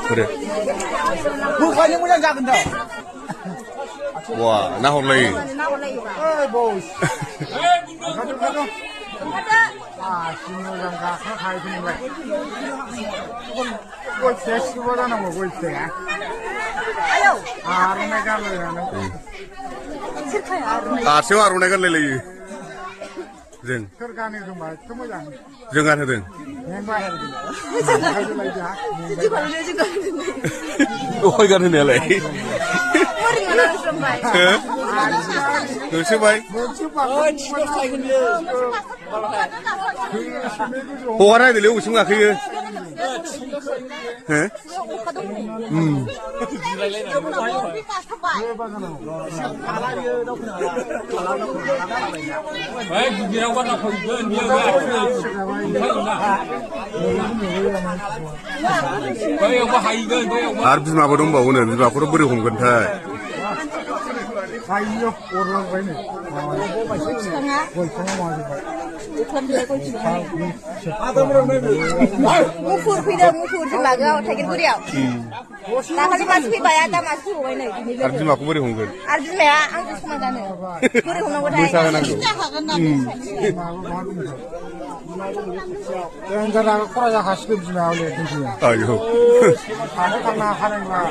그래. 그거 모양 작은데. 와, 나 홀레이. 아이고. 가져. 아, 신호장가 가야 되는 거야. 꼴대 시보다는 뭐 꼴대. 아유. 아르네 갈래요. 아세요 아르네 갈래요. जों सरखारनि थ' मोजां जोंगान होदों दहायगान होनायालाय नोंसोबाय हगारना होदोलै अबेसिम गाखोयो आरो बिमाबो दंबावोनो बिमाखौथ' बोरै हमगोनथाय 가이요 오르는 मुफुर फैदों मुफुर बिमाखौ थाइगिरगुरियाव दाखालि मानसि फैबाय दा मानसि फैबावबाय नै आरो बिमाखौ बोरै हमगोन आरो बिमाया आंजों समान जानो बोरै हमनांगौथाय मोसा होनांगौ 연자라가 꼬라자 가시고 비마올래 드시요 아유 가서 강나 하는 거야